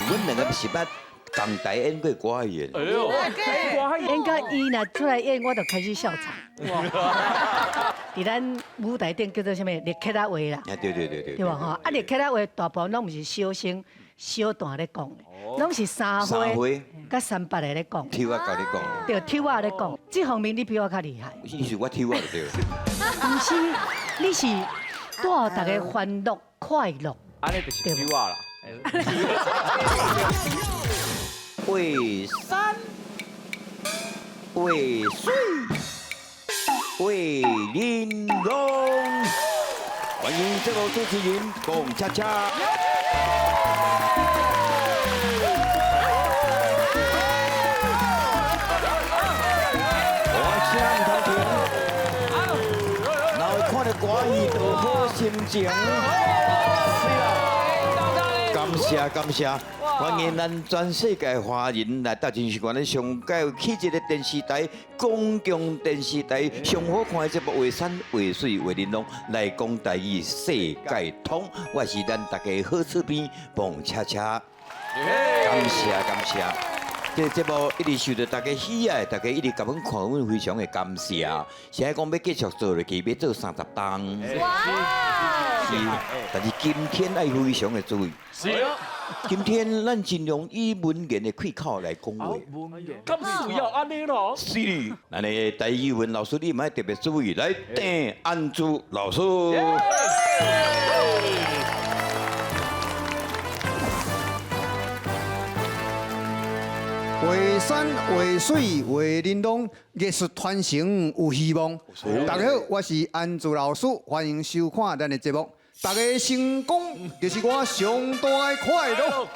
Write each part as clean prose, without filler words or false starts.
阮兩個是捌仝台演過歌戲的。哎呦，應該伊若出來演，我就開始笑場。佇咱舞台頂叫做啥物？立克仔話啦。啊，對對對對。對無吼？啊，立克仔話大部分攏毋是小聲小段咧講的，攏是三花佮三八的咧講。抽仔共你講。對，抽仔咧講，這方面你比我較厲害。你是我抽仔就對。毋是，你是帶予大家歡樂快樂。按呢就是抽仔啦。畫山畫水畫玲瓏，歡迎這個主持人龔恰恰。我聲毋通停，若會看著歌戲就好心情。感謝感謝，歡迎咱全世界華人來到真是講咱上蓋有氣質的電視台，公共電視台上好看的節目《畫山畫水畫玲瓏》來講台語世界通，我是咱大家好厝邊彭恰恰，感謝感謝。這個節目一直受到大家喜愛，大家一直共阮看，阮非常的感謝。現在講欲繼續做落去，欲做30冬。是，但是今天愛非常的注意。是。今天咱盡量以文言的開口來講話。敢需要按呢囉？是。咱的台語文老師，你嘛愛特別注意。來，鄭安珠老師。畫山畫水畫玲瓏，藝術傳承有希望。大家好，我是安珠老師，歡迎收看咱的節目。大家成功就是我上大的快樂。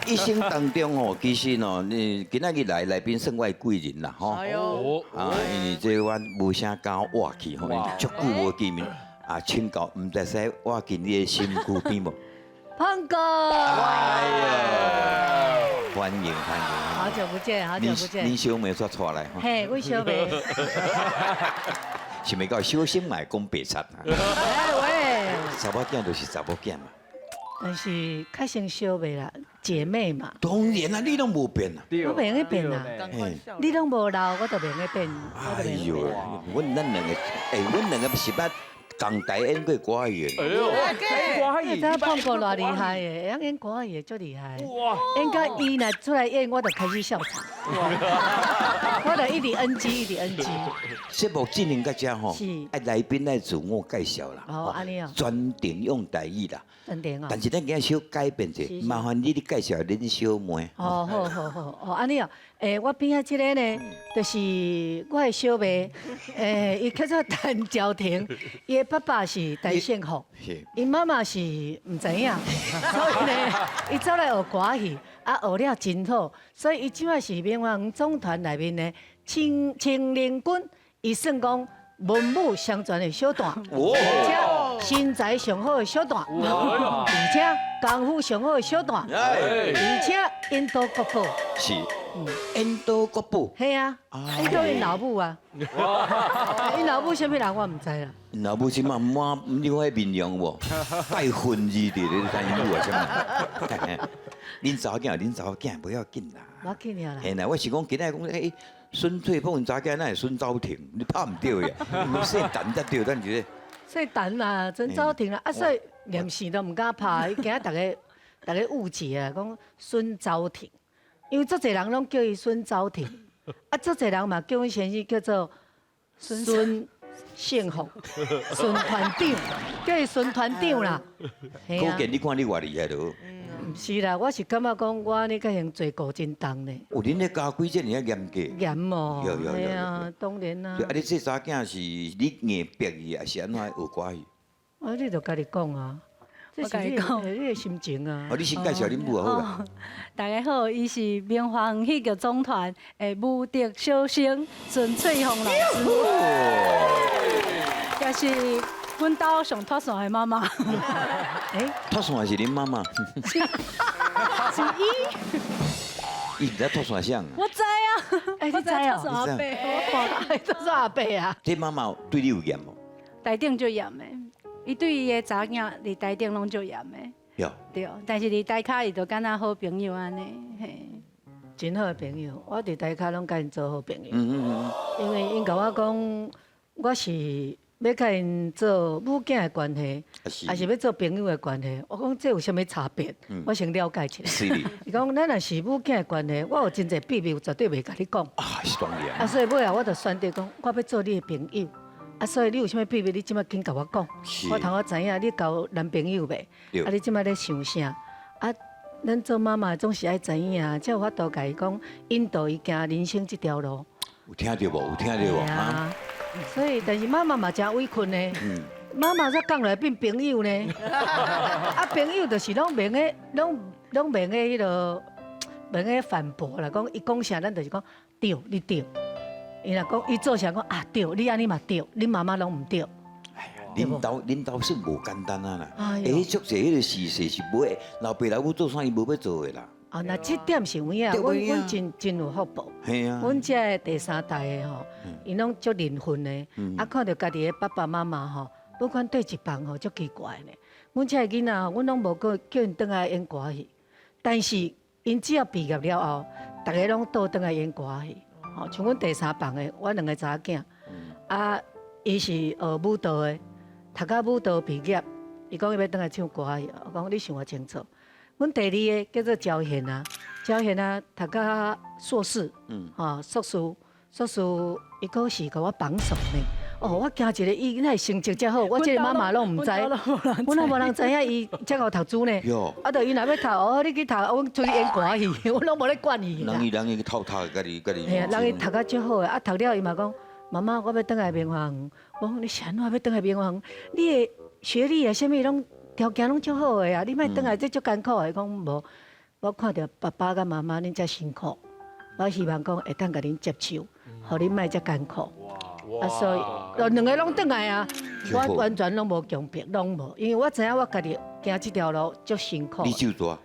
一生當中吼，其實喏，你今仔日來來賓算我的貴人啦，吼。啊，因為這我無啥敢活去吼，足久無見面，啊，請教，毋知使我近你的身軀邊無？胖哥，哎呦，歡迎歡迎！好久不見，好久不見。恁小妹煞帶來？嘿，阮小妹。是咪到小心嘛會講白賊啊？哎喂，查某囝就是查某囝嘛。但是較先小妹啦，姐妹嘛。當然啦，你攏無變啊。我袂用得變啊。你攏無老，我就袂用得變。哎呦，阮咱兩個，欸，阮兩個是捌仝台演過歌戲的。哎呦，歌戲。你知影胖哥偌厲害的，會曉演歌戲的足厲害。演到伊若出來演，我就開始笑場。我就一直 NG，一直 NG。節目進行到這吼，啊，來賓愛自我介紹啦。哦，按呢哦。全程用台語啦。全程哦。但是咱今日小改變者，麻煩你介紹恁小妹。哦，好好好，哦，按呢哦，欸，我邊仔這个呢，就是我的小妹，欸，伊叫做陳昭婷，伊的爸爸是陳勝福，伊媽媽是毋知影，所以呢，伊走來學歌戲，啊，學了真好，所以伊這擺是明華園總團內面的青青年軍，伊算講文武雙全的小旦，而且身材上好的小旦，而且功夫上好的小旦，而且印度國寶。是，印度國寶。係啊，印度𪜶老母啊，𪜶老母啥物人我毋知啦。老母這馬滿，你看彼面容無，帶粉字佇咧，你知𪜶母啊啥物？恁查某囝，恁查某囝無要緊啦。無要緊啦。嘿啦，我是講今仔講，欸，孫翠鳳查囝哪會孫昭婷？你拍毋對呀，姓陳才對，咱就是。姓陳啦，孫昭婷啦，啊，所以連姓都毋敢拍，伊驚逐家逐家誤解啊，講孫昭婷，因為足濟人攏叫伊孫昭婷，啊，足濟人嘛叫阮先生叫做孫勝福、孫團長，叫伊孫團長啦。可見你看你偌厲害囉。毋是啦，我是感覺講我按呢較嫌做顧真重呢。哦，恁咧家規這爾嚴格。嚴哦。有有有。啊，當然啦。啊，你這查囝是你硬逼伊，還是按怎學歌戲？啊，你著家己講啊。這是你的你的心情啊。哦，你先介紹恁母好啦。大家好，伊是明華園戲劇總團的無敵小生孫翠鳳老師，也是阮兜上脫線的媽媽。欸，脫線是恁媽媽？是伊。伊毋知脫線啥？我知啊，欸，你知哦？我阿伯，我脫線阿伯啊。這媽媽對你有嚴無？台頂最嚴的。伊對伊的查某囝佇台頂攏足嚴的，對，但是佇台跤伊就敢若好朋友按呢，嘿。真好的朋友，我佇台跤攏共𪜶做好朋友，因為𪜶共我講，我是欲共𪜶做母囝的關係，抑是欲做朋友的關係？我講這有啥物差別？我先了解一下。伊講咱若是母囝的關係，我有真濟秘密絕對袂共你講。啊，是當然。啊，所以尾後我就選擇講，我欲做你的朋友。啊，所以你有啥物秘密，你這擺緊共我講。我通好知影你交男朋友未？啊，你這擺咧想啥？啊，咱做媽媽總是愛知影，才有法度共伊講引導伊行人生這條路。有聽著無？有聽著無？啊，所以但是媽媽嘛誠委屈呢。媽媽才降落來變朋友呢。啊，朋友就是攏袂用，攏袂用彼个，袂用反駁啦。講伊講啥，咱就是講對，你對。伊若講伊做啥講啊對，你按呢嘛對，恁媽媽攏毋對。恁兜算無簡單啊啦！欸，足濟彼個事勢是無會，老爸老母做啥伊無欲做的啦。哦，那這點是有影，阮真有福報。係啊。阮這个第三代的吼，𪜶攏足認份的，啊，看著家己的爸爸媽媽吼，不管對一房吼，足奇怪呢。阮這个囡仔吼，阮攏無叫𪜶轉來演歌戲，但是𪜶只要畢業了後，逐个攏倒轉來演歌戲。吼，像阮第三房的，我兩个查某囝，啊，伊是學舞蹈的。讀到舞蹈畢業，伊講伊欲轉來唱歌戲，我講你想偌清楚。阮第二个叫做焦賢啊，焦賢啊，讀到碩士，吼碩士，碩士伊閣是予我榜首呢。哦，我驚一个伊哪會成績遮好，我這个媽媽攏毋知，阮也無人知影伊遮𠢕讀書呢。啊，著伊若欲讀，哦，你去讀，阮出去演歌戲，我攏無咧管伊。人伊去偷讀家己家己。嘿啊，人伊讀甲足好的，啊，讀了伊嘛講，媽媽，我欲轉來明華園。我講你是按怎欲轉來明華園？你的學歷啊，啥物攏條件攏足好的啊，你莫轉來這足艱苦的。伊講無，我看著爸爸佮媽媽恁遮辛苦，我希望講會當共恁接手，予恁莫遮艱苦。啊，所以兩个攏轉來啊，我完全攏無強迫，攏無，因為我知影我家己行這條路足辛苦。你手紙？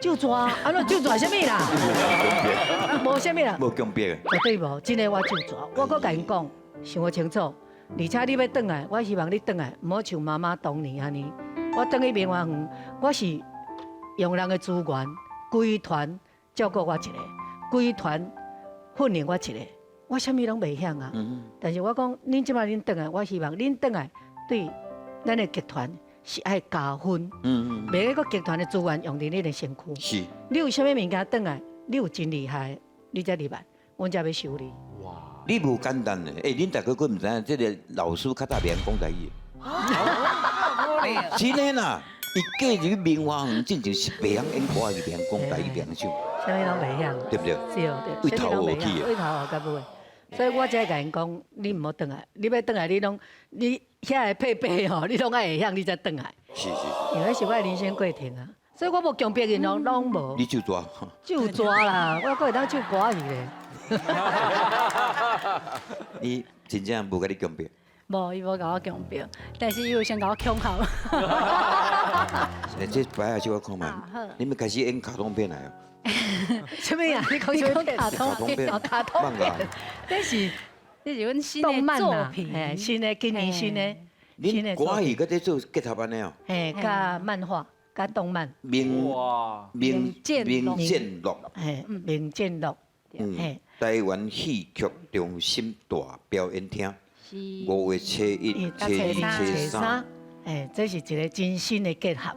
手紙啊，怎手紙啥物啦？無啥物啦。無強迫。絕對無，真的我手紙，我閣共𪜶講，想予清楚。而且你欲轉來，我希望你轉來，毋好像媽媽當年按呢。我轉去明華園，我是用人的資源，規團照顧我一个，規團訓練我一个，我啥物攏袂曉啊。但是我講，恁這擺恁轉來，我希望恁轉來對咱的劇團是愛加分。袂閣劇團的資源用佇你的身軀。你有啥物物件轉來，你有真厲害，你才入來，阮才欲收你。你無簡單的，欸，恁大家閣毋知影，這个老師較早袂曉講台語。真的啦，伊過入去明華園進前是袂曉演歌戲，袂曉講台語，袂曉唱。啥物攏袂曉。對不對？對對。對頭學起的。對頭學到尾。所以我才共𪜶講，你毋好轉來，你欲轉來，你攏你遐个配備吼，你攏愛會曉，你才轉來。是是是。因為是我的人生過程啊，所以我無強迫𪜶攏攏無。你手紙？手紙啦，我閣會當唱歌戲咧。你真正無共你強迫？無，伊無共我強迫，但是伊有先共我恐嚇。欸，這擺下小可看覓，你們開始演卡通片來啊？啥物啊？你講啥物卡通片？卡通片。這是這是阮新的作品，新的，今年新的。恁歌戲佮這做結合按呢哦？嘿，佮漫畫，佮動漫。明明明劍錄。嘿，明劍錄。嗯，台灣戲曲中心大表演廳，5月初1、初二、初三，哎，這是一个真新的結合。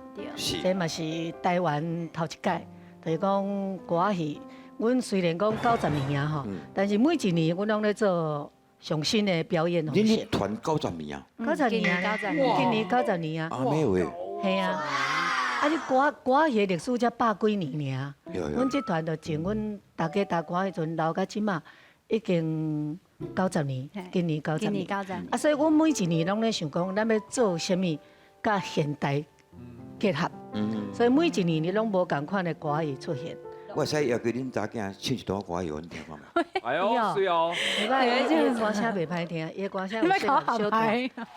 這嘛是台灣頭一屆，就是講歌戲。阮雖然講90年啊吼，但是每一年阮攏咧做上新的表演方式。恁團90年啊？九十年啊，今年九十年啊。啊，咩話？係啊。啊！你歌歌戲的歷史才百幾年爾。阮這團就從阮大家大歌彼陣留到這馬，已經九十年，今年九十年。啊，所以阮每一年攏咧想講，咱欲做啥物，佮現代結合。所以每一年你攏無仝款的歌戲出現。我會使要求恁查囝唱一段歌予阮聽看覓？哎呦，是哦。袂歹，伊的歌聲袂歹聽，伊的歌聲有小小段。對啊。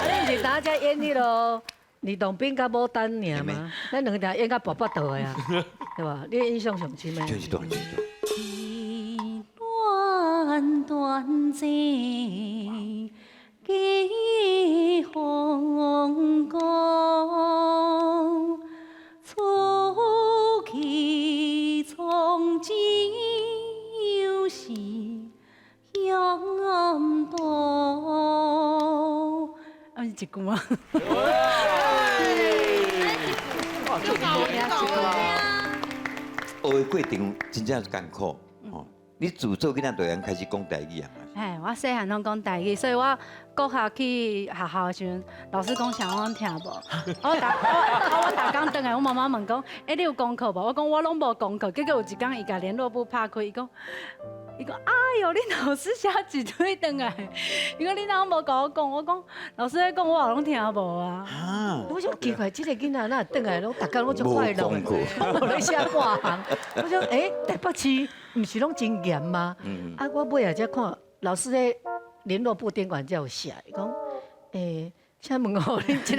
你毋是當才演彼个呂洞賓佮牡丹爾嗎？咱兩个演甲跋跋倒的啊，對吧？你印象上深的。唱一段，唱一段。斷斷情，起風光，出去從今又是向東。啊，是一句嗎？學的過程真正艱苦，吼！你自做囡仔就開始講台語啊？嘿，我細漢攏講台語，所以我國學去學校的時陣，老師講啥我攏聽無。我逐工轉來，我媽媽問講，欸，你有功課無？我講我攏無功課。結果有一工，伊共聯絡簿拍開，伊講，伊講，哎喲，恁老師寫一堆轉來，伊講你哪無共我講？我講老師咧講，我也攏聽無啊。我想奇怪，這個囡仔哪會轉來攏逐工攏足快樂，攏無咧寫半項。我想，欸，台北市毋是攏真嚴嗎？啊，我尾仔才看老師咧聯絡簿頂懸才有寫，伊講，欸，請問哦，恁這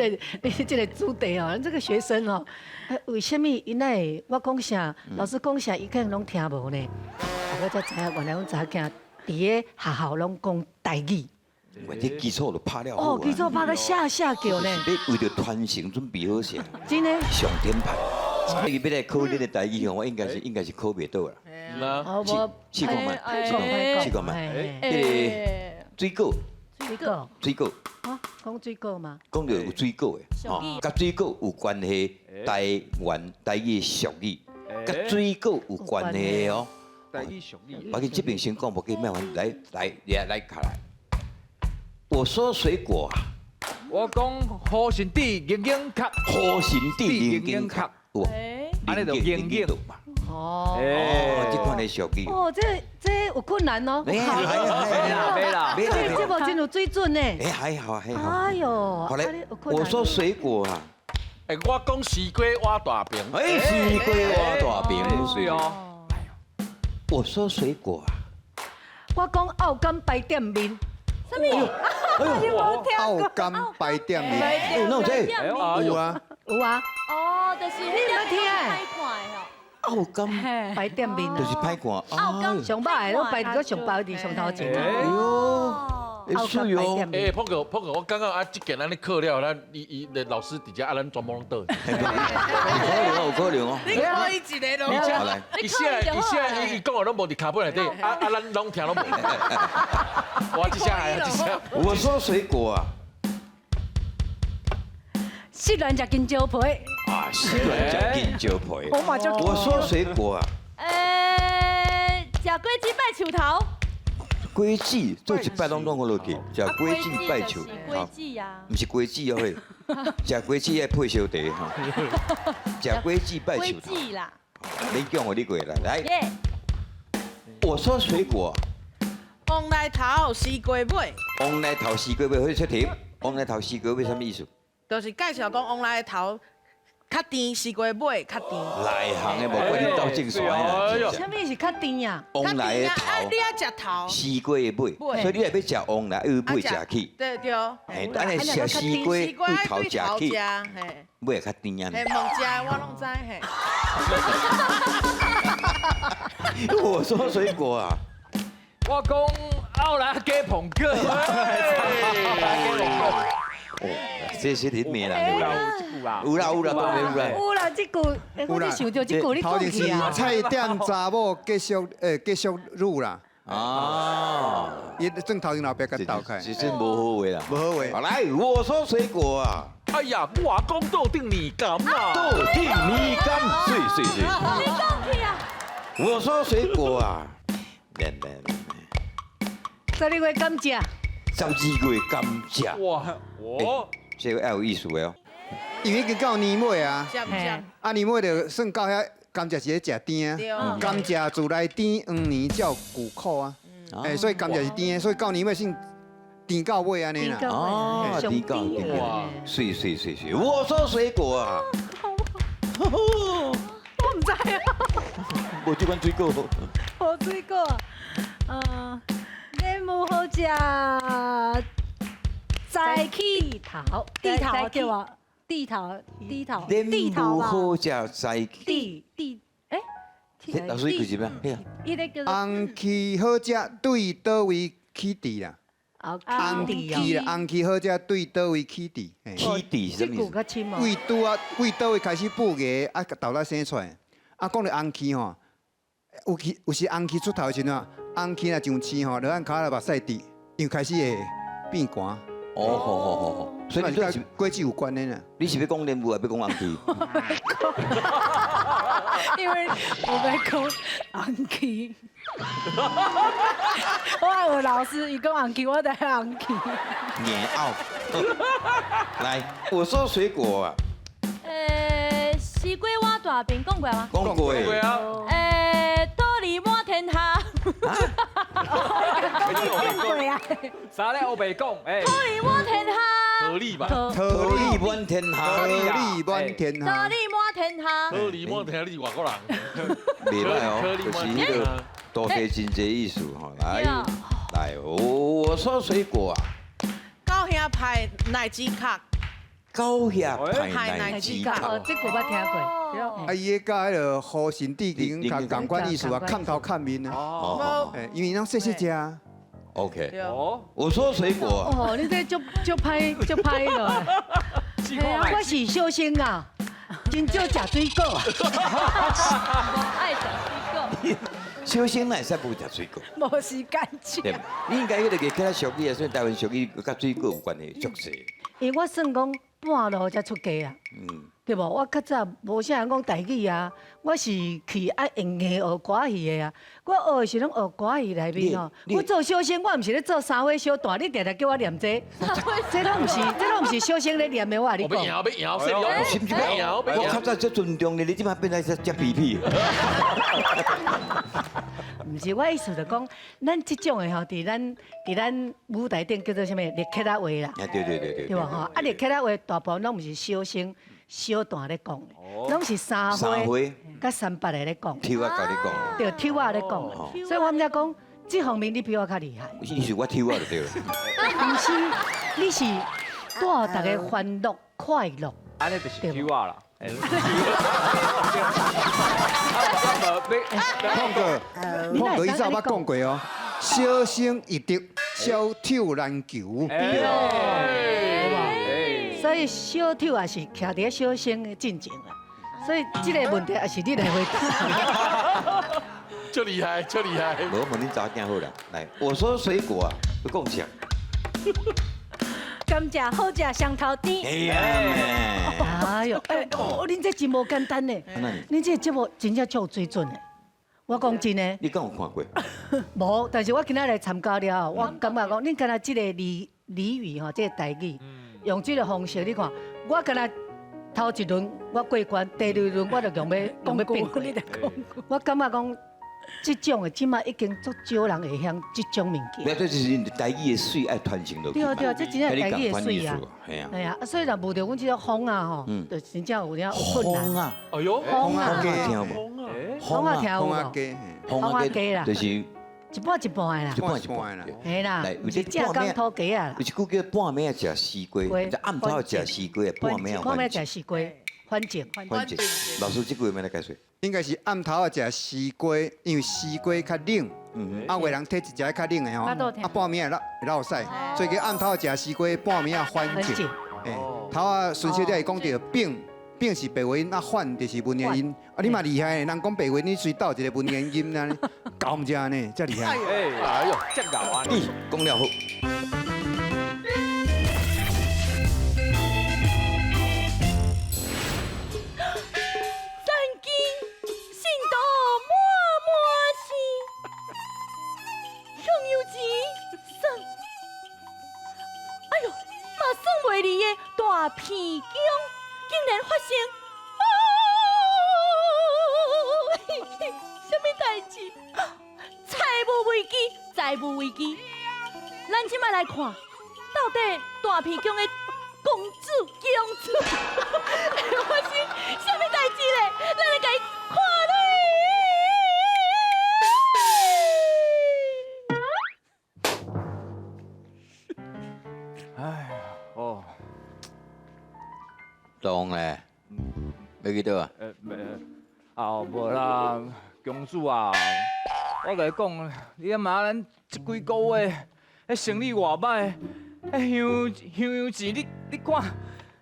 個子弟哦，恁這個學生哦，為啥物伊哪會我講啥，老師講啥，伊可能攏聽無呢？啊，我才知影，原來阮查某囝佇个學校攏講台語。我這基礎都拍了哦，基礎拍甲嚇嚇叫呢。你為著傳承準備好勢。真的。上天牌。你欲來考恁的台語，我應該是考袂倒啦。好，無試看覓，試看覓，試看覓。彼个水果。水果。水果。啊，講水果嗎？講著有水果的，吼，佮水果有關係，台灣台語俗語，佮水果有關係的哦。台語俗語。我去這邊先講，無緊，莫煩，來來來來卡來。我說水果啊，我講雨神豬硬硬殼，雨神豬硬硬殼，有，按呢就硬硬嘛。哦，哦，這款的俗語。哦，這有困難哦。沒啦，沒啦，這這無真有水準呢。哎，還好還好。哎喲，好咧，我說水果啊，哎，我講西瓜挖大餅。哎，西瓜挖大餅，是哦。我說水果啊，我講澳柑白店面。啥物？你無聽過？澳柑白店面，有這？有啊，有啊。哦，就是你毋聽？澳柑白店面，就是歹看。澳柑上百的，攏擺佇個上百佇上頭前。哎喲，澳柑白店面。欸，碰哥，碰哥，我剛剛啊，這件咱咧考了，咱伊伊的老師直接啊，咱全部攏倒。有可能哦，有可能哦。你考伊一个咯。伊寫伊寫伊講的攏無佇卡本內底，啊啊，咱攏聽攏無。我這聲來啊，這聲。我說水果啊。失戀食香蕉皮。啊，失戀食香蕉皮。我說水果啊。欸，食果子拜樹頭。果子做一擺攏攏落去，食果子拜樹頭。果子啊。毋是果子哦，嘿，食果子愛配燒茶吼。食果子拜樹頭。果子啦。你講予你過來，來。我說水果。王來頭西瓜尾。王來頭西瓜尾，好出題。王來頭西瓜尾啥物意思？就是介紹講王來頭較甜，西瓜尾較甜。內行的無怪你鬥正線啦。啥物是較甜啊？王來的頭，你愛食頭，西瓜的尾，所以你若欲食王來，要尾食去。對對。嘿，按呢食西瓜對頭食去，尾會較甜啊。嘿，問食我攏知嘿。我說水果啊，我講奧蘭雞捧哥。哦，這是恁命啦！有啦有啦有啦，當然有啦。有啦，這句，我咧想著這句你講去啊。菜店查某結束，結束語啦。啊，伊正頭前老爸共鬥開。這真無好話啦，無好話。好來，我說水果啊。哎呀，我講桌頂年柑啊，桌頂年柑，媠媠媠。你講去啊。我說水果啊，來來來。12月甘蔗。12月甘蔗。哇，我這個愛有意思的哦。因為已經到年尾啊，啊年尾就算到遐甘蔗是咧食甜啊，甘蔗自來甜，黃年才有舊苦啊，哎，所以甘蔗是甜的，所以到年尾算甜到尾按呢啦。哦，甜到甜到，媠媠媠媠，我說水果啊，我毋知啊，無這款水果。無水果，啊，蓮霧好食，早起頭，地頭對無？地頭，地頭，蓮霧好食，早起地地，欸，老師，伊句是咩？伊個叫紅柿好食，對佗位起佇啦。红起啦，红起好食对佗位起佇？起佇是啥物？为拄啊，为佗位开始哺芽，啊，豆仔生出来。啊，讲著红起吼，有起有时红起出头的时阵啊，红起若上市吼，就按跤咧目屎滴，因为开始会变寒。哦，好好好好，所以佮果子有关的啦。你是欲讲莲雾，还是欲讲红起？因为我欲讲红起。我有老师，伊讲红起，我就红起。硬拗。来，我说水果啊。西瓜我大便讲过吗？讲过。啊。桃李满天下。讲过啊。啥咧？乌白讲，哎。桃李满天下。桃李吧。桃李满天下。桃李满天下。桃李满天下。桃李满天下，你是外国人。袂歹哦，就是彼个多谢真济意思吼。来，来，我说水果啊。狗兄派奶子壳。狗兄派奶子壳。哦，这个我听过。啊，伊个佮彼个胡神地经共仝款意思啊，看头看面啊。哦。因为拢细细只。 OK。我说水果。哦，你这足足歹足歹咯。我是小生啊，真少食水果。爱食水果。小生哪会使无食水果？无时间食。你应该彼个其他俗语啊，所以台湾俗语佮水果有关系，足济。因为我算讲半路才出家啊，对无？我较早无啥人讲台语啊，我是去爱用硬学歌戏的啊。我学的是拢学歌戏内面吼。我做小生，我毋是咧做三岁小旦，你定定叫我念这，这拢毋是，这拢毋是小生咧念的。我共你讲。欲赢，欲赢，我较早足尊重你，你这摆变来遮皮皮。毋是，我意思就讲，咱这种的吼，伫咱舞台顶叫做啥物？立刻仔话啦。啊，对对对对。对无吼？啊，立刻仔话大部分拢毋是小生小段咧讲的，拢是三岁佮三八的咧讲。抽仔共你讲。对，抽仔咧讲。所以我毋才讲，这方面你比我较厉害。你是我抽仔就对了。毋是，你是带大家欢乐快乐。按呢就是抽仔啦。胖哥，胖哥，以前捌讲过哦，小生易得，小丑难求。对，所以小丑也是徛伫小生的进前啦。所以这个问题也是你来回答。足厉害，足厉害。无，问恁查某囝好啦。来，我说水果啊，欲讲啥？甘蔗好食，双头甜。哎呀！哎呦，哎，哦，恁这真无简单呢。恁这个节目真正足有水准的。我讲真的。你敢有看过？无，但是我今仔来参加了后，我感觉讲，恁敢若这个俚俚语吼，这个台语，用这个方式，你看，我敢若头一轮我过关，第二轮我就用欲用欲变过。我感觉讲，这种的这马已经足少人会晓这种物件。这就是台语的水爱传承落去。对对，这真正台语的水啊。系啊。系啊，所以若无著阮这个风啊吼，就真正有影有困难。风啊！哎呦，风啊！听无？风啊，听有无？风仔鸡啦，就是一半一半的啦，一半一半的啦。嘿啦，是正港土鸡啊。有一句叫半暝仔食西瓜，暗头食西瓜，半暝仔。半暝食西瓜，反正。反正，老师这句有欲来解说？应该是暗头仔食西瓜，因为西瓜较冷，啊，有的人体质食得较冷的吼，啊，半暝会落屎，所以叫暗头食西瓜，半暝仔反正。哎，头仔孙小姐伊讲著变。变是白话音，啊反就是文言音。啊，你嘛厉害呢，人讲白话，你随斗一个文言音呢，搞毋正呢，遮厉害。哎呦，遮𠢕啊！你讲了好。三更信徒满满是，香油钱算，哎呦，嘛算袂离的大鼻宫。竟然发生，啥物代志？财务危机，财务危机。咱这摆来看，到底大鼻宫的公主公主会发生啥物代志咧？咱来共伊看咧。哎，哦。当咧，欲去佗啊？啊，无啦，公主啊，我共你讲，你阿妈咱这几个月彼生理偌歹，彼香香油钱，你看，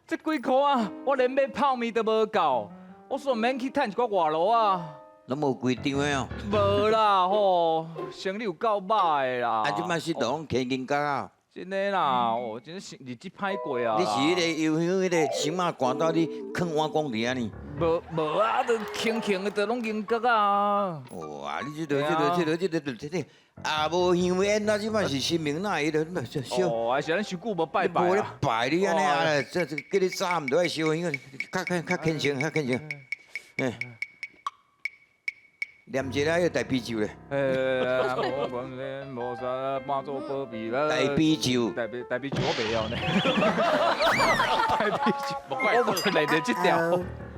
這幾箍啊，我連買泡麵都無夠，我煞免去趁一寡外勞啊。攏無規張的哦。無啦吼，生理有夠歹的啦。啊，這擺是都攏起銀角啊。真的啦，哦，真是日子歹過啊。你是彼個油香彼個神馬寒到你囥碗公佇遐呢？無無啊，都輕輕的，都攏銀角啊。哇，你這個這個這個這個這個啊，無香煙啊，這擺是神明哪會個燒？哦，還是咱傷久無拜拜無咧拜你按呢啊，這這叫你早毋著愛燒香，較較較虔誠，較虔誠。嗯。念一下，彼個大悲咒咧。菩薩媽祖保庇啦。大悲咒。大悲大悲咒我袂曉呢。大悲咒，我無練著這條。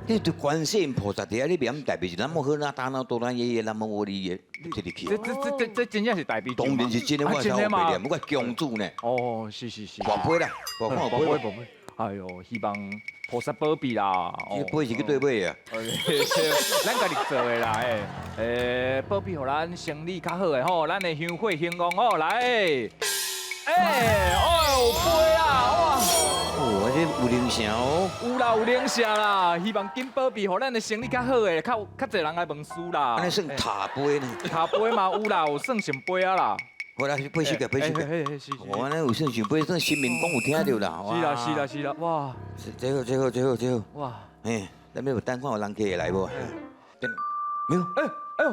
你對觀世音菩薩佇遐，你袂曉大悲咒，南無喝那達那多那耶耶，南無阿彌耶，你摕入去。這這這這真正是大悲咒。當然是真的，我才有白念，我強主呢。哦，是是是。跋杯啦，跋看有杯無？哎呦，希望菩薩保庇啦！這杯是去佗買啊？咱家己做的啦，欸，保庇予咱生意較好的吼，咱的香火興旺吼，來，欸，哦，有杯啦，哇！哦，這有靈性哦。有啦，有靈性啦，希望緊保庇，予咱的生意較好的，較較濟人來問事啦。按呢算塔杯呢？塔杯嘛有啦，有算聖杯啊啦。好啦，杯收起，杯收起。我呢有算上杯，算新民讲有聽著啦。是啦，是啦，是啦，哇！這好，這好，這好，這好。哇！嘿，咱欲等看有人客會來無？沒有。哎，哎呦，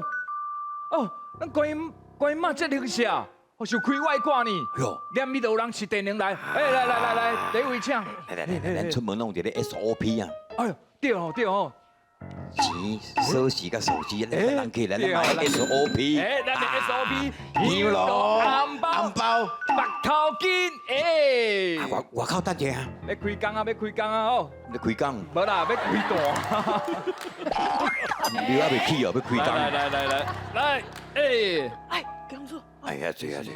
哦，咱觀音觀音媽這靈性，哦，是開外掛呢。喲，連咪都有人持電鈴來。哎，來來來來，第一位請。來來來，咱出門攏有一个 SOP 啊。哎呦，對哦對哦。錢、鎖匙佮手機，咱人客來，咱買 SOP。哎，咱的 SOP，牛肉、紅包、紅包、白頭巾，哎。外外口等者啊。欲開工啊，欲開工啊，哦。欲開工？無啦，欲開單。你還袂起哦，欲開工。來來來來來，哎。哎，公主。哎呀，坐啊坐啊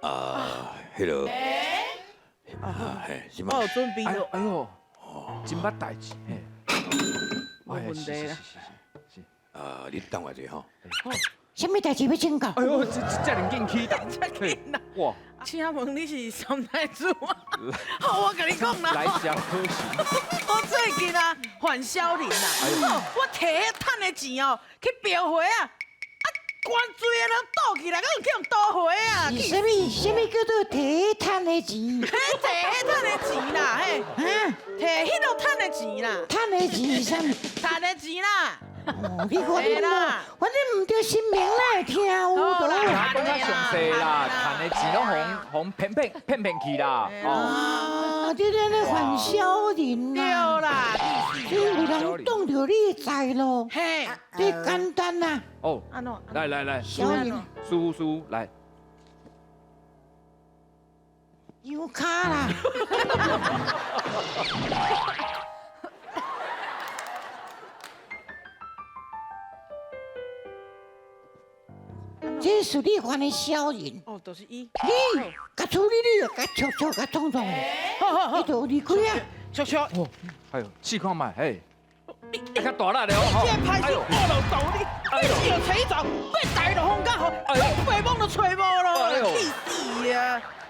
坐。啊，彼个。啊，嘿，是嗎？我有準備了。哎呦，真捌代誌。無問題啦。啊，你等我一下吼。啥物代誌欲請教？哎呦，這這爾緊起動。這緊啦！哇！請問你是三太子嗎？好，我共你講啦。來小可惜。我最近啊，犯小人啦。我提彼趁的錢哦，去標會啊，啊，關水的攏倒起來，閣有去予倒回啊！是啥物？啥物叫做提趁的錢？嘿，提彼趁的錢啦，嘿，提彼落趁的錢啦。趁的錢是啥物？趁的錢啦。哦，你看你無，反正毋著神明，哪會聽有無？講較詳細啦，趁的錢攏予予騙騙騙騙去啦。啊，你咧咧犯小人啦！對啦，所以有人擋著你的財路。嘿，這簡單啦。哦，來來來，小人，輸輸來。油卡啦。這是你犯的小人。哦，就是伊。你共處理，你就共戳戳，共創創，伊就離開啊。戳戳。哦，哎呦，試看覓，嘿。你較大力咧哦！你這歹勢，我就逗你，你是有揣走，變大就風甲雨，白罔都揣無咯，氣死啊！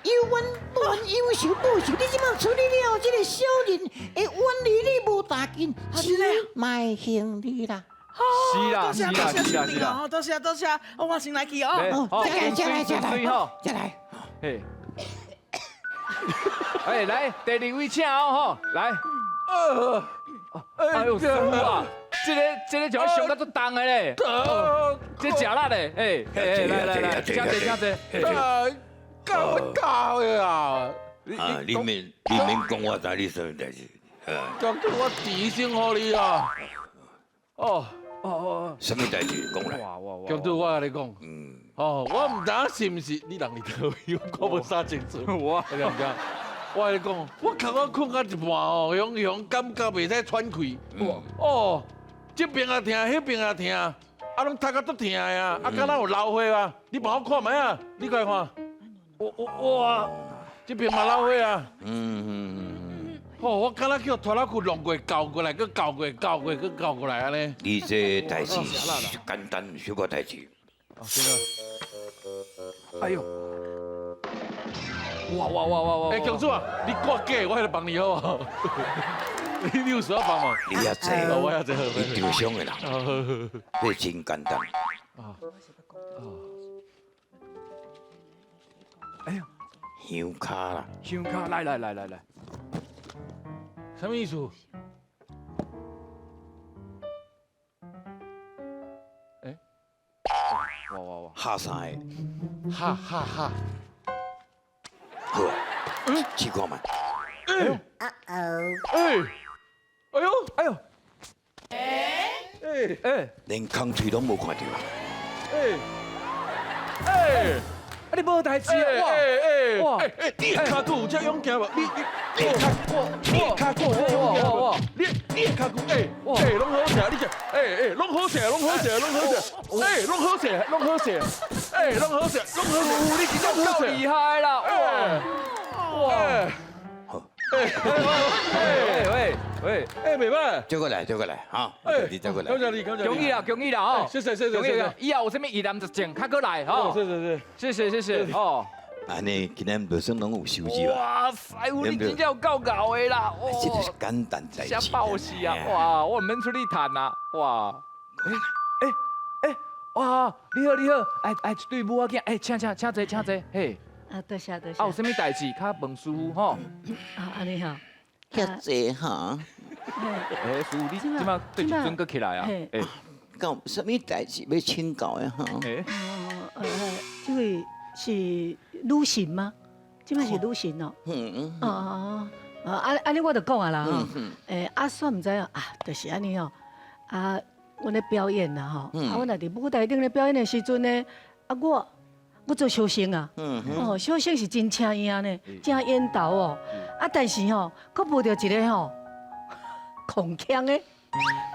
有冤不冤，有仇報仇，你這擺處理了，這個小人會遠離你無大近，錢嘛會還你啦。是啦，是啦，是啦，是啦。多謝多謝，我先來去哦。再來，再來，再來，再來。嘿，哎，來，第二位請哦，吼，來。哎呦，師傅啊，這個像傷得足重的咧，這食力的，哎，來來來，請坐，請坐。教我教的啊！啊，你免你免講，我知你啥物代誌。講到我錢先予你啊！哦哦哦，啥物代誌講來？強主，我共你講，哦，我毋知影是毋是你人佇佗位，我無啥清楚。我，你知毋知？我共你講，我較早睏到一半哦，雄雄感覺袂使喘氣。哦，這邊也疼，彼邊也疼，啊，攏頭殼足疼的啊，啊，敢若有流血啊？你幫我看覓啊？你過來看。我哇，這邊嘛流血啊！哦，我敢若叫拖拉機弄過、攪過來，閣攪過、攪過、閣攪過來按呢。你這代誌簡單，小可代誌。哎呦，哇哇哇哇哇！哎，公主啊，你挂假，我来帮你好不好？你有需要帮忙？你遐济，我遐济，你受伤的啦，这真简单。哎呀，香卡啦，香卡，来来来来来，什么意思？哎，哇哇哇，哈啥的？哈哈哈。好啊，试看觅。哎呦，哎，哎呦，哎呦，哎哎，连空喙拢无看著啊！哎，哎，啊你无代志啊！哇哇，哎，你的跤骨有这勇健无？你的跤骨，你的跤骨有这勇健无？你的跤骨，哎哎，拢好势，你这，哎哎，拢好势，拢好势，拢好势，哎，拢好势，拢好势，哎，拢好势，拢好势，你真正够厉害啦！哇哇！哎喂喂哎，袂歹，叫过来，叫过来，哈，你叫过来，感谢你，感谢你，恭喜啦，恭喜啦，哦，谢谢谢谢谢谢。以后有啥物疑难杂症，较过来，吼，谢谢谢谢谢谢哦。按呢，今日无算拢有收入啊。哇塞，你真正有够𠢕的啦！这就是简单代志。啥爆死啊！哇，我毋免出力趁啊！哇，哎哎哇，你好你好，哎哎，一对母仔囝，哎，请请请坐请坐，嘿。啊，多谢多谢。啊，有啥物代志，较问师傅吼。啊，按呢吼。遐济哈。哎，师傅，你这摆对一阵阁起来啊？哎，讲有啥物代志欲请教的哈？哎。哦，这位是女神吗？这摆是女神哦。嗯嗯。哦哦哦，啊按呢我就讲啊啦吼。哎，啊，煞毋知啊，就是按呢吼。啊，阮咧表演啦吼。啊，阮若伫舞台顶咧表演的时阵呢，啊我做小生啊，哦，小生是真请影呢，真缘投哦。啊，但是吼，阁无著一个吼，控腔的，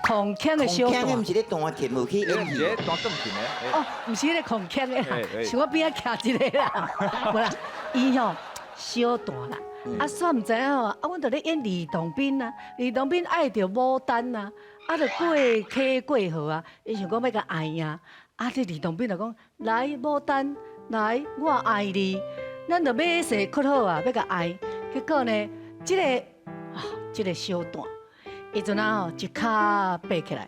控腔的小段。毋是咧弹琴，无去演戏。弹钢琴的。哦，毋是彼个控腔的啦，是我边仔徛一个啦。无啦，伊吼小段啦，啊，煞毋知影吼，啊，阮就咧演李洞宾啊，李洞宾爱著牡丹啊，啊，就过溪过河啊，伊想讲欲共爱啊，啊，这李洞宾就讲来牡丹。来，我爱你，咱就马势哭好啊，欲共爱。结果呢，这个啊，这个小段，伊阵啊吼，一跤爬起来，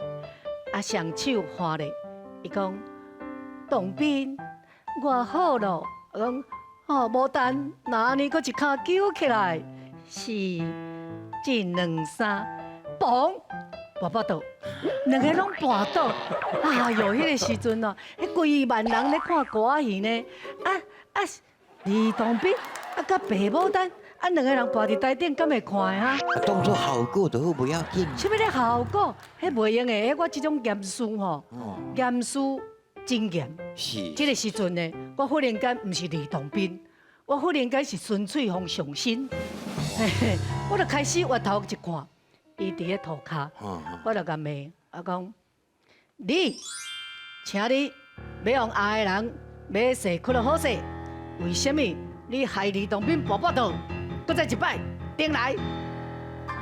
啊，双手翻咧，伊讲，洞宾，我好咯，我讲，哦，牡丹，若按呢，阁一跤揪起来，四、一、两、三，嘣！跋跋倒，两个拢跋倒。哎哟，彼个时阵哦，彼规万人咧看歌仔戏呢。啊啊，李洞宾啊，佮白牡丹，啊，两个人跋伫台顶，敢会看的哈？当作效果就好，袂要紧。啥物咧效果？彼袂用的，彼我这种严肃吼，严肃真严。是。这个时阵呢，我忽然间毋是李洞宾，我忽然间是孙翠凤上身。嘿嘿，我就开始回头一看。伊伫咧涂跤，我就共骂，我讲你，请你欲予爱的人马势哭得好势，为啥物你害李洞宾跋跋倒，阁再一摆，顶来。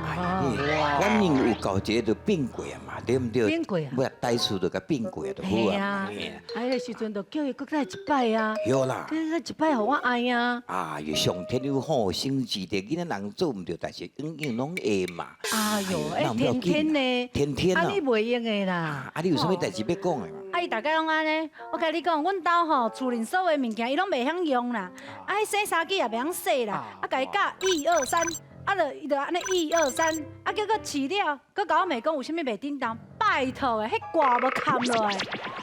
反正有够一个就变过啊嘛，对毋对？变过啊，无代志就共变过啊，就好啊。啊，啊，彼个时阵就叫伊阁再一摆啊。对啦。阁再一摆，予我爱啊。啊，上天有好心之德，囡仔人做毋对，但是永远拢会嘛。哎呦，哎，天天呢？天天啊，你袂用的啦。啊，你有啥物代志欲讲的嘛？啊，伊逐家拢按呢，我共你讲，阮兜吼厝里所有的物件，伊拢袂晓用啦。啊，彼洗衫机也袂晓洗啦。啊，共伊教一二三。啊，就伊就按呢一二三，啊，结果饲了，阁共我骂讲有啥物袂叮当，拜托的，彼挂无砍落来，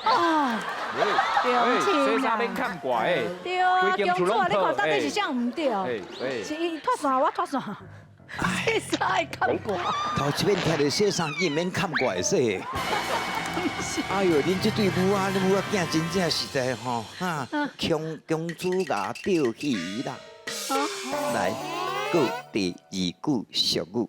啊，对，洗衫免砍挂的，对啊，公主啊，你看到底是啥毋对？是伊脱线，我脱线，洗衫会砍挂。头一遍听著洗衫机免砍挂会使。哎呦，恁这对母仔，母仔囝真正实在吼，哈，公公主牙钓鱼啦，来。阁第二句俗语。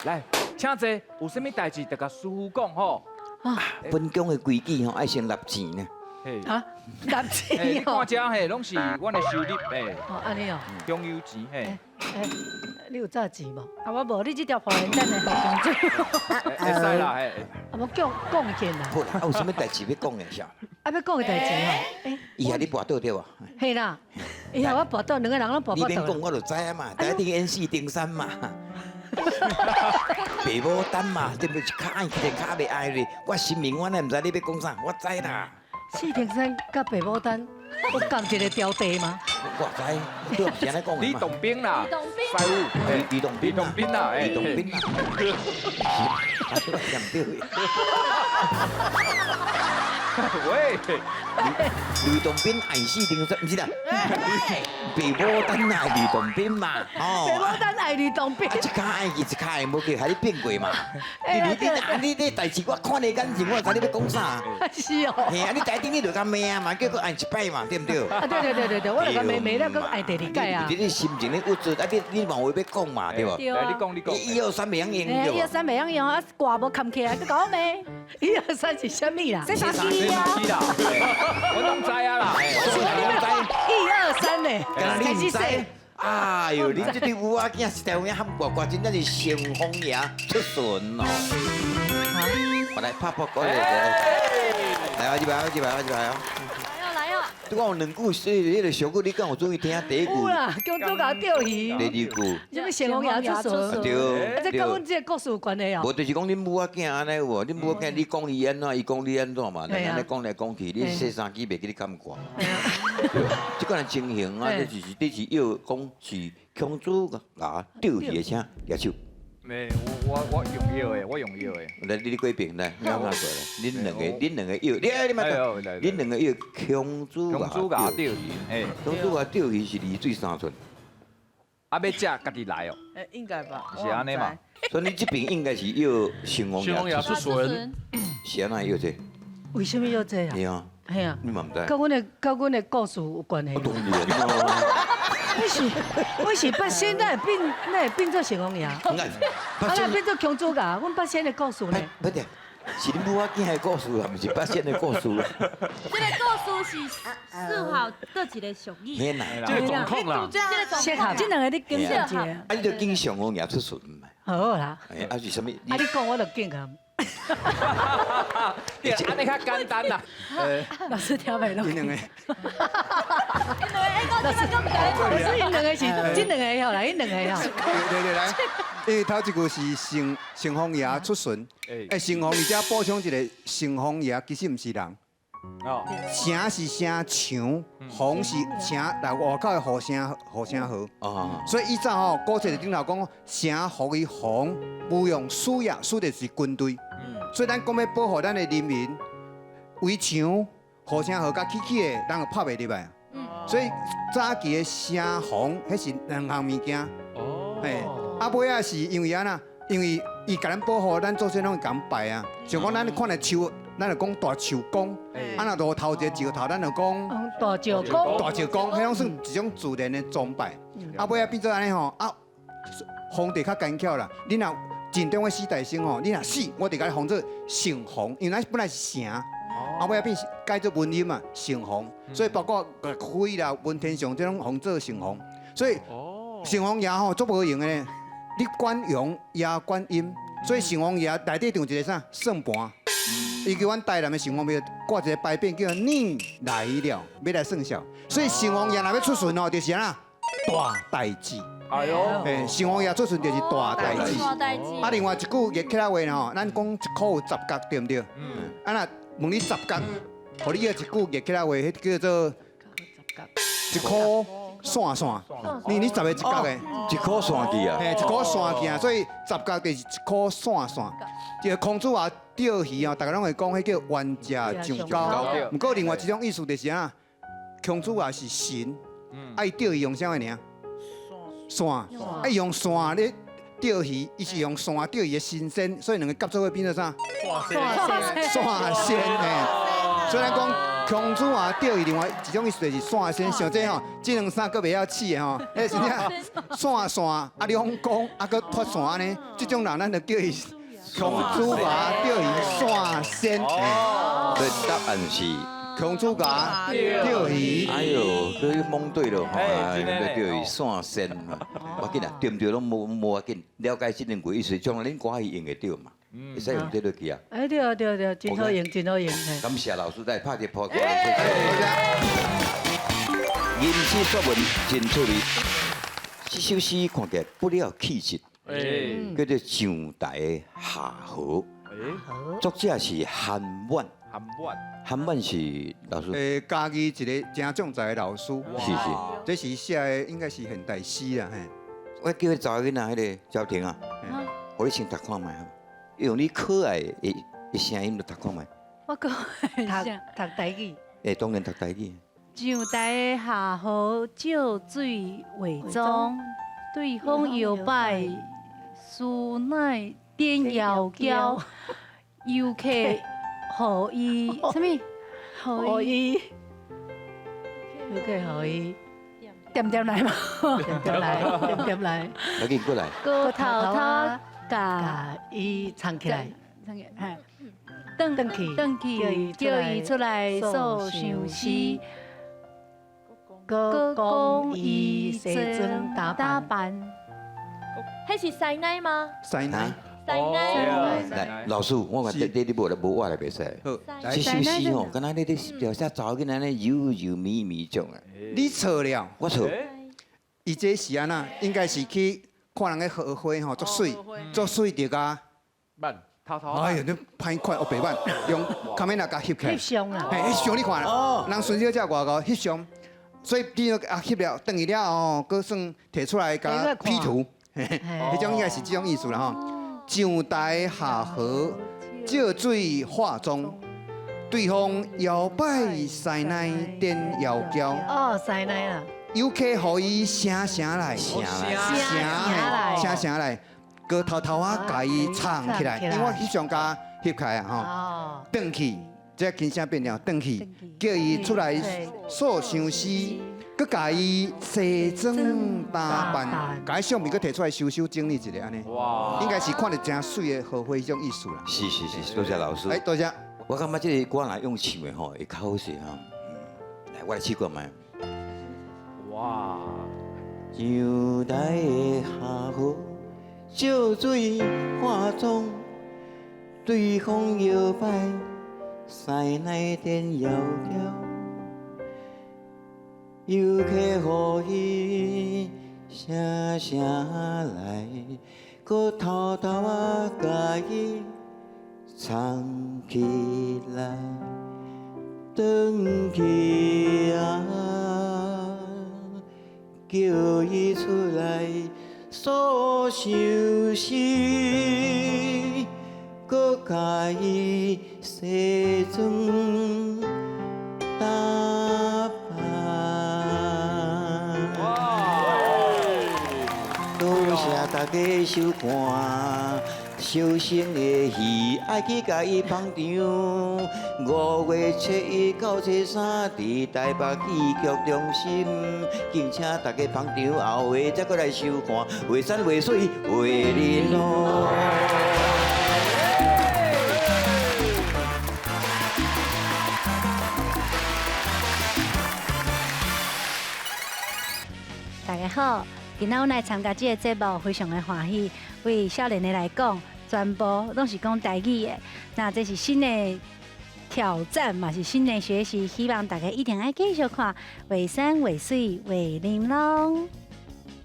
来，请坐，有啥物代志，就共师父讲吼。啊，本宫的规矩吼，爱先纳钱呢。啊，纳钱哦。你看这嘿，拢是阮的收入嘿。哦，按呢哦。香油钱嘿。你有早錢無？啊，我無，你這條破人等下予公主。會使啦，嘿。啊，無講貢獻啦。好啦，啊有啥物代誌欲講的啥？啊，欲講的代誌吼，欸，伊予你跋倒對無？嘿啦，伊予我跋倒，兩個人攏跋你免講，跋倒。我就知啊嘛，台頂演四丁山嘛，白牡丹嘛，對不對？一跤愛一个跤袂愛咧，我心明，我哪毋知你欲講啥，我知啦。四丁山佮白牡丹，有仝一个條地嗎？我知，你毋是按呢講的李嘛？洞賓啦，李洞賓師傅，李洞賓，李洞賓啦，李洞賓啦，我念對的。喂，呂洞賓愛四丁山，毋是啦，白牡丹愛呂洞賓嘛，哦。白牡丹愛呂洞賓。啊，一跤愛去，一跤愛無去，予你變過嘛。你你啊，你這代誌我看你眼神，我就知你欲講啥。是哦。嘿啊，你台頂你就共罵啊嘛，叫閣按一擺嘛，對毋對？啊，對對對對對，我就共罵罵了，閣按第二擺啊。你你心情咧鬱卒，啊你你嘛有話欲講嘛，對無？對啊來你講你講。一二三袂曉用對一二三袂曉用，啊掛無崁起來，閣共我罵。一二三是啥物啦？洗衫機啊！啦，我攏知啊啦。我一二三呢，敢若你毋知開始洗。哎呦，恁這對母仔囝實在有影喊呱呱，真正是乘風爺出巡哦。我來拍撲過來，來啊，這擺，這擺，這擺哦。來哦來哦。對我有兩句，迄个俗語，你敢有注意聽？第一句。有啦，公主共釣魚。第二句。啥物乘風爺出巡？對。啊，這佮阮這个故事有關係哦。無，就是講恁母仔囝按呢有無？恁母仔囝你講伊按怎，伊講你按怎嘛？按呢講來講去，你洗衫機袂記你崁掛。對，這款情形啊，這就是你是要講是公主共釣魚的聲舉手。沒，我用藥的，我用藥的。來，你過邊來，你按怎過來？恁兩個，恁兩個藥，你你莫講，恁兩個藥，公主公主共釣魚，哎，公主共釣魚是離水三寸。啊，欲食家己來哦。欸，應該吧。是按呢嘛？所以你這邊應該是藥乘風爺出巡，是按怎藥這？為什麼藥這啊？對啊。嘿啊。你嘛毋知？佮阮的故事有關係。當然咯。我是八仙，哪會變哪會變做乘風爺？啊，哪會變做公主共？阮八仙的故事呢？不對，是恁母仔囝的故事啊，毋是八仙的故事。這个故事是適合佗一个俗語。嘿啦，這个狀況啦，這个狀況，這兩个你揀一個。啊，你就揀乘風爺出巡嘛。好啦。哎，啊是啥物？啊，你講我就揀啊。對，按呢較簡單啦。老師聽袂落。𪜶兩個。老師，不是𪜶兩個是這兩個吼啦，𪜶兩個吼。對對來，因為頭一句是乘乘風爺出巡，欸，乘風，而且補充一個，乘風爺其實毋是人。哦。城是城牆，風是城，來外口的雨聲雨聲河。哦。所以以前吼，古冊頂頭講，城予伊防，無用師也，師就是軍隊。所以咱講欲保護咱的人民，圍牆、護城河佮起起的，人就拍袂入來。所以早期的城防，彼是兩項物件。哦。嘿，啊尾仔是因為按怎？因為伊共咱保護，咱祖先攏會共拜啊。像講咱看著樹，咱就講大樹公；啊若路頭一个石頭，咱就講大石公。大石公，彼攏算一種自然的崇拜。啊尾仔變做按呢吼，啊皇帝較奸巧啦。你若盡忠的死大臣吼，你若死，我就共你封做城防，因為咱本來是城。啊尾仔變改做文音嘛，城防。所以包括岳飛啦、文天祥這種封做城防。所以城防爺吼足無閒的呢。你管陽也管陰，所以城隍爺內底藏一個啥算盤。伊叫阮台南的城隍廟掛一個牌匾，叫你來了，欲來算數。所以城隍爺若欲出巡哦，就是按怎大代誌。哎喲，嘿，城隍爺出巡就是大代誌。大代誌。啊，另外一句客家話吼，咱講一箍有十角，對毋對？嗯。啊若問你十角，予你約一句客家話，彼叫做一箍線線。你十个一角的，一箍線去啊？嘿，一箍線去啊，所以十角就是一箍線線。這個公主仔釣魚啊，逐家攏會講，彼叫願者上鈎。毋過另外一種意思就是啊，公主仔是神，啊伊釣魚用啥物名？線，啊用線咧釣魚，伊是用線釣魚的神仙，所以兩个夾做伙變做啥？線仙嘿。所以咱講公主仔釣魚，另外一種意思就是線仙。像這吼，這兩衫閣袂曉試的吼，彼是啥？線線啊，兩公啊，閣脫線按呢，這種人咱就叫伊公主仔釣魚線仙。所以答案是公主共钓鱼。哎呦，佮蒙对了吼，钓鱼散线嘛，无紧啊，对毋对拢无无要紧，了解这两句意思，将来恁歌戏用会著嘛，会使用这落去啊。哎对啊对对，真好用，真好用。感谢老师来拍一破鼓，谢谢。吟诗作文真趣味，这首诗看起来不了气质，叫做上台下河。作者是韩婉。韩婉，韩婉是老师。嘉义一个真壮才的老师。是是。这是写的，应该是现代诗啦嘿。我叫彼查某囡仔，彼个焦婷啊，予你先读看觅，用你可爱的的声音来读看觅。我可爱读读台语。欸，当然读台语。上台下河照水画妆，对风摇摆，师奶点摇娇，游客予伊啥物？予伊，游客予伊，点点来嘛？点点来，点点来。赶紧过来。阁偷偷共伊藏起来，藏起来，转去，转去，叫伊出来诉相思。阁讲伊西装打扮，彼是师奶吗？师奶，师奶。来，老师，我讲这你无来无我来袂使。这首诗吼，敢若你咧描写查某囡仔按呢柔柔绵绵种啊。你错了，我错。伊这是按怎？应该是去看人个荷花吼，足媠，足媠就共。慢。哎呀，你歹看，黑白版，用卡美拉共翕起来。翕相啦。嘿，翕相你看，人孙小姐外国翕相。所以你啊翕了，转去了后，阁算提出来共 P 图，彼种应该是这种意思啦吼。上台下河，照水化妆，对风摇摆，师奶点摇娇。哦，师奶啊。游客予伊声声来，声来，声声来，阁偷偷仔共伊藏起来，因为我翕相共翕起来啊吼。转去。这轻声变了，转去叫伊出来诉相思，阁共伊西装打扮，共伊相片阁提出来收收整理一下按呢。哇，应该是看著真媠的荷花彼种意思啦。是是是，多谢老师。哎，多谢。我感觉这个歌若用唱的吼，会较好势哈。来，我来试看觅。哇！上台下河，照水化妆，对风摇摆。师奶点摇娇，游客予伊声声来，阁偷偷仔共伊藏起来，转去啊，叫伊出来诉相思。阁共伊西装打扮。多谢大家收看，小生的戏爱去共伊捧场。5月7日到7、3，伫台北戏剧中心，敬请大家捧场，后下再阁来收看。画山画水画玲珑。大家好，今仔阮来参加这个节目，非常的欢喜。对少年的来讲，全部拢是讲台语的，那这是新的挑战嘛，是新的学习。希望大家一定爱继续看《画山画水画玲珑》，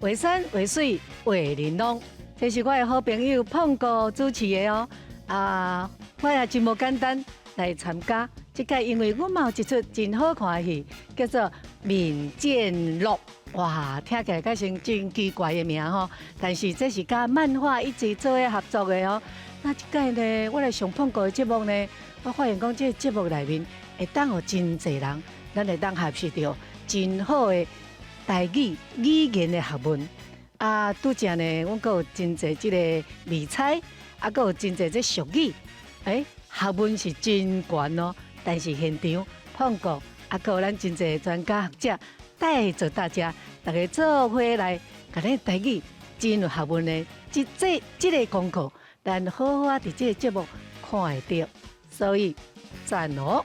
画山画水画玲珑，这是我的好朋友胖哥主持的哦。啊，我也真无简单来参加这届，因为阮嘛有一出真好看的戏，叫做《闽剑录》。哇，听起来阁成真奇怪的名吼，但是这是佮漫画一齐做伙合作的哦。那这届呢，我来上碰过的节目呢，我发现讲这个节目内面会当予真济人，咱会当学习到真好的台语语言的学问。啊，拄才呢，阮阁有真济这个谜猜，啊，阁有真济这俗语，欸，学问是真悬哦。但是现场碰过，啊，阁有咱真济专家学者。带着大家，大家做伙来，共咱台语真有学问的，这个功课，咱好好仔伫这个节目看会著，所以赞哦。